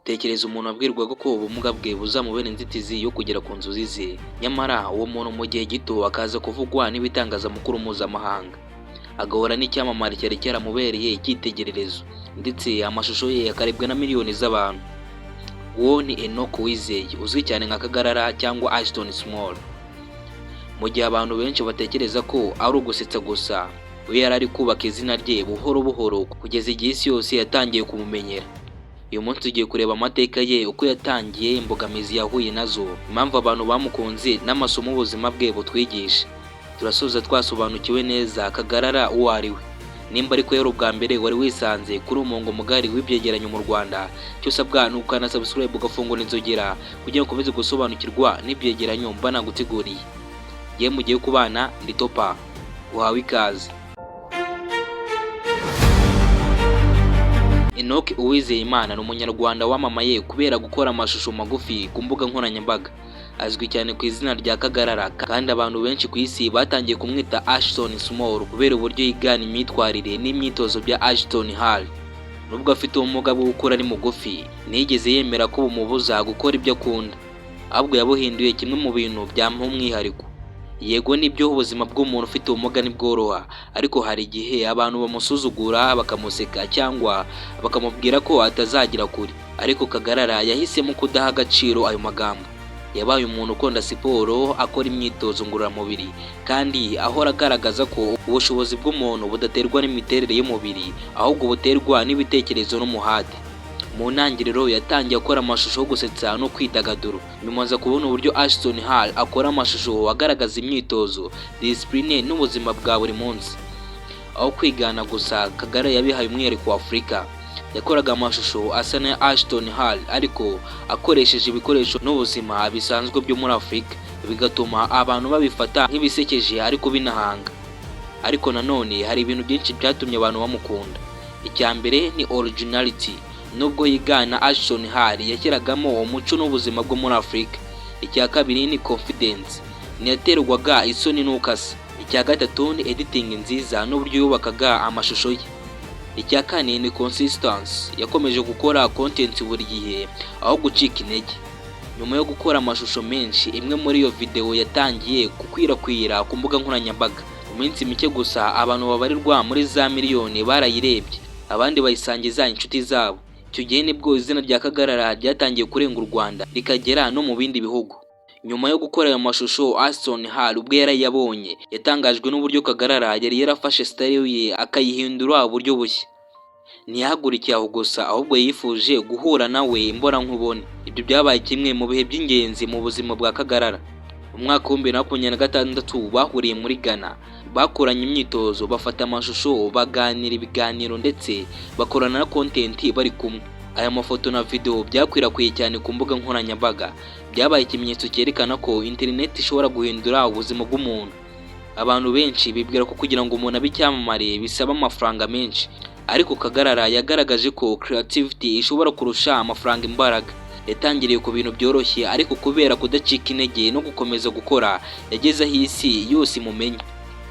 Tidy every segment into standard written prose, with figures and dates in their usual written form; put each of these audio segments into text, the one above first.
Tekereza umuntu wabwirwaga ko ubumuga bwe buzamubera inzitizi yo kugera ku nzozi ze, nyamara uwo muntu mu gihe gito akaza kuvugwa n'ibitangazamakuru mpuzamahanga, agahura n'icyamamare cyari cyaramubereye icyitegererezo, ndetse amashusho ye akarebwa na miliyoni z'abantu. Uwo ni Enoch Uwizeye, uzwi cyane nka Kagarara cyangwa Ashton Small. Mu gihe abantu benshi batekereza ko ari ugusetsa gusa, we yari ari kubaka izina rye buhoro buhoro kugeza igihe isi yose yatangiye kumumenyera. Uyu munsi tugiye kureba amateka ye, uko yatangiye, imbogamizi yahuye nazo, impamvu abantu bamukunze n'amasomo ubuzima bwe butwigisha. Turasoza twasobanukiwe neza Kagarara uwo ari we. Nimba ariko yari ubwa mbere wari wisanze kuri umurongo mugari w'ibyegeranyo mu Rwanda, icyo usabwa ni ukanda subscribe, ugafungura inzogera kugira ngo ukomeze gusobanukirwa n'ibyegeranyo mba naguteguriye. Yewe, mugiye kubana ndi Topa, uhawe ikaze. Enoch Uwizeyimana ni Umunyarwanda wamamaye kubera gukora amashusho magufi ku mbuga nkoranyambaga. Azwi cyane ku izina rya Kagarara, kandi abantu benshi ku isi batangiye kumwita Ashton Small kubera uburyo yigana imyitwarire n'imyitozo bya Ashton Hall. Nubwo afite ubumuga bwo gukura ari mugufi, ntiyigeze yemera ko bumubuza gukora ibyo akunda, ahubwo yabuhinduye kimwe mu bintu byamuha umwihariko. Yego, nibyo, ubuzima bw'umuntu ufite ubumuga ntibworoha, ariko hari igihe abantu bamusuzugura, bakamuseka cyangwa bakamubwira ko atazagera kure. Ariko Kagarara yahisemo kudaha agaciro ayo magambo. Yabaye umuntu ukunda siporo, akora imyitozo ngororamubiri, kandi ahora agaragaza ko ubushobozi bw'umuntu budaterwa n'imiterere y'umubiri, ahubwo buterwa n'ibitekerezo n'umuhate. Mu ntangiriro yatangiye akora amashusho yo gusetsa no kwidagadura, nyuma aza kubona uburyo Ashton Hall akora amashusho agaragaza imyitozo, discipline n'ubuzima bwa buri munsi. Aho kwigana gusa, Kagarara yabihaye umwihariko wa Afurika. Yakoraga amashusho asa na Ashton Hall ariko akoresheje ibikoresho n'ubuzima bisanzwe byo muri Afurika, bigatuma abantu babifata nk'ibisekeje ariko binahanga. Ariko nanone hari ibintu byinshi byatumye abantu bamukunda. Icya mbere ni originality. Nubwo yigana Ashton Hall, yashyiragamo umuco n'ubuzima bwo muri Afurika. Icya kabiri ni confidence, ntiyaterwaga isoni n'uko asa. Icya gatatu ni editing nziza n'uburyo yubakaga amashusho ye. Icya kane ni consistency, yakomeje gukora content buri gihe aho gucika intege. Nyuma yo gukora amashusho menshi, imwe muri iyo video yatangiye gukwirakwira ku mbuga nkoranyambaga. Mu minsi mike gusa, abantu babarirwa muri za miliyoni barayirebye, abandi bayisangiza inshuti zabo. Icyo gihe nibwo izina rya Kagarara ryatangiye kurenga u Rwanda rikagera no mu bindi bihugu. Nyuma yo gukora ayo mashusho, Ashton Hall ubwe yarayabonye, yatangajwe n'uburyo Kagarara yari yarafashe style ye akayihindura uburyo bushya. Ntiyahagurikiye aho gusa, ahubwo yifuje guhura nawe imbonankubone. Ibyo byabaye kimwe mu bihe by'ingenzi mu buzima bwa Kagarara. Mu mwaka wa 2026 bahuriye muri Ghana, bakoranye imyitozo, bafata amashusho, baganira ibiganiro, ndetse bakorana na content bari kumwe. Aya mafoto na video byakwirakwiye cyane ku mbuga nkoranyambaga, byabaye ikimenyetso cyerekana ko interineti ishobora guhindura ubuzima bw'umuntu. Abantu benshi bibwira ko kugira ngo umuntu abe icyamamare bisaba amafaranga menshi, ariko Kagarara yagaragaje ko creativity ishobora kurusha amafaranga imbaraga. Yatangiriye ku bintu byoroshye, ariko kubera kudacika intege no gukomeza gukora, yageze aho isi yose imumenya.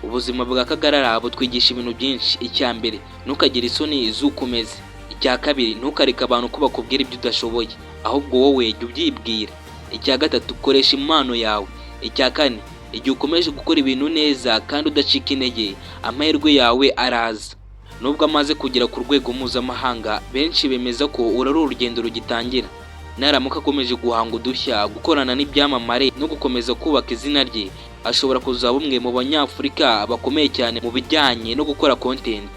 Ubuzima bwa Kagarara butwigisha ibintu byinshi. Icya mbere, ntukagire isoni z'uko umeze. Icya kabiri, ntukareke abantu ko bakubwira ibyo udashoboye, ahubwo wowe jya ubyibwira. Icya gatatu, koresha impano yawe. Icya kane, igihe ukomeje gukora ibintu neza kandi udacika intege, amahirwe yawe araza. Nubwo amaze kugera ku rwego mpuzamahanga, benshi bemeza ko uru ari urugendo rugitangira. Naramuka akomeje guhanga udushya, gukorana n'ibyamamare no gukomeza kubaka izina rye, ashobora kuzaba umwe mu Banyafurika bakomeye cyane mu bijyanye no gukora content.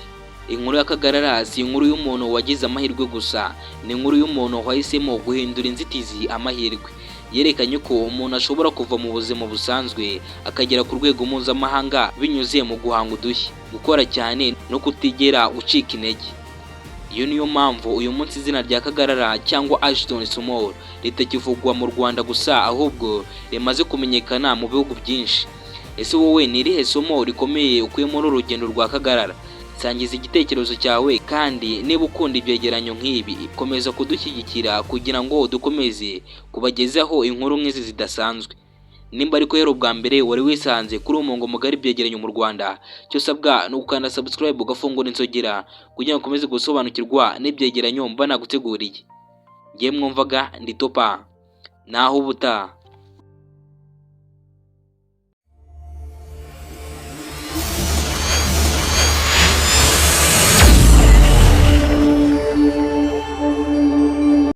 Inkuru ya Kagarara si inkuru y'umuntu wagize amahirwe gusa, ni inkuru y'umuntu wahisemo guhindura inzitizi amahirwe. Yerekanye ko umuntu ashobora kuva mu buzima busanzwe akagera ku rwego mpuzamahanga binyuze mu guhanga udushya, gukora cyane no kutigera ucika intege. Iyo niyo mpamvu uyu munsi izina rya Kagarara cyangwa Ashton Small ritakivugwa mu Rwanda gusa, ahubwo rimaze kumenyekana mu bihugu byinshi. Ese wowe ni irihe somo rikomeye ukuye muri uru rugendo rwa Kagarara? Sangiza igitekerezo cyawe, kandi niba ukunda ibyegeranyo nk'ibi, komeza kudushyigikira kugira ngo dukomeze kubagezaho inkuru nk'izi zidasanzwe. Nimba ariko rero ubwa mbere wari wisanze kuri uwo murongo mugari ibyegeranyo mu Rwanda, icyo usabwa ni ugukanda subscribe, ugafungura inzogera kugira ngo ukomeze gusobanukirwa n'ibyegeranyo mba naguteguriye. Ngiye mwumvaga ndi Topa, naho ubutaha.